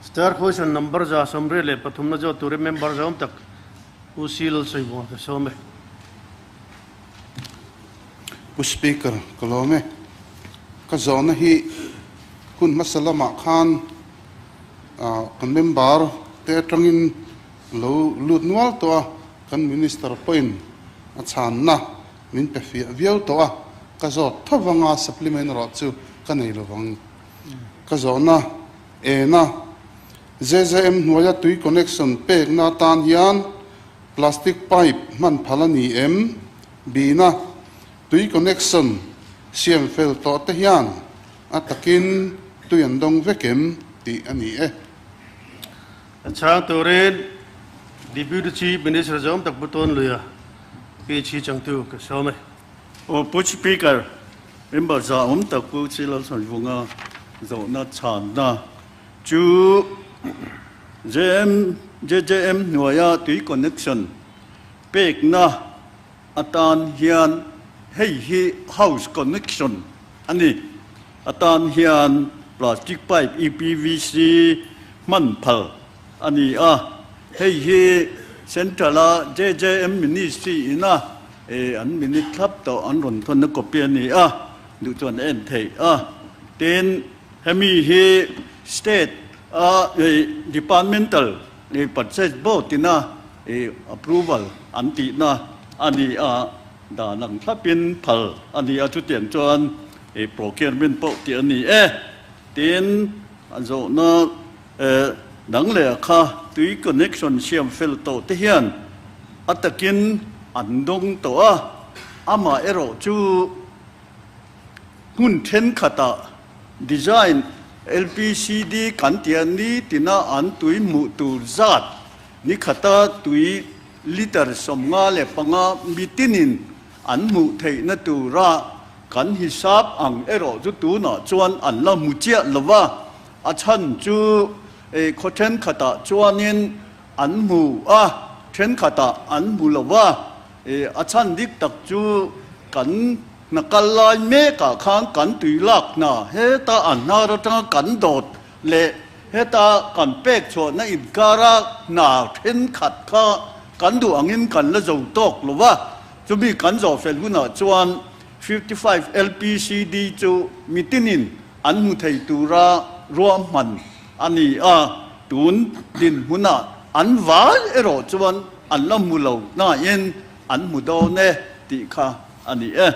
Star question number 123 na zawt turin member zawm tak Pu Si Lalsawibuang ka sawm e. Pu Speaker, ka lawm e. Ka zawhna hi hun hmasa lamah khan kan member te atangin lo lut nual tawh a, kan Minister pawhin a chhanna min pe fiah viau tawh a, ka zawt tho vanga supplement erawh chu ka nei lovang. Ka zawhna ena JJM hnuaia tui connection pekna atan hian plastic pipe hman phal a ni em? Bina tui connection siam fel tawh te hian a takin tui an dawng vek em tih a ni e. A chhang turin Deputy Chief Minister zawm tak Pu Tawnluia PHE changtu ka sawm e. Aw Pu Speaker, member za awm tak Pu Chilalchhanvunga zawhna chhanna chu JM JJM hnuaia tui connection pekna atan hian hei hi house connection a ni. Atan hian plastic pipe UPVC hman phal a ni a, hei hi Central-a JJM Ministry ina an minute thlap tawh an rawn thawnna copy a ni a, duh chuan a en theih a. Tin, hemi hi State a Departmental Purchase Board ina approval an tihna a ni a, dan ang thlapin phal a ni a, chutiang chuan procurement pawh tih a ni e. Tin, a zawhna dang leh kha tui connection siam fel tawh te hian a takin an dawng tawh a, amah erawh chu hmun thenkhatah design LPCD kan tia nitina an tui hmuh tur zat ni khata tui litre 55 mitinin an hmuh theihna tura kan hisap ang erawh chu tunah chuan an la hmu chiah lo va, a chhan chu khaw thenkhatah chuanin an hmu a, thenkhatah an hmu lo va, a chhan dik tak chu kan hna kal lai mekah khan kan tui lak hna heta a hnar atanga kan dawt leh heta kan pek chhuahna inkara hna thenkhat kha kan duh angin kan la zo tawk lo va, chumi kan zawh fel hunah chuan 55 LPCD chu mitinin an hmu thei tura ruahman a ni a, tun dinhmunah an vai erawh chuan an la hmu lo nain an hmu dawn e tih kha a ni e.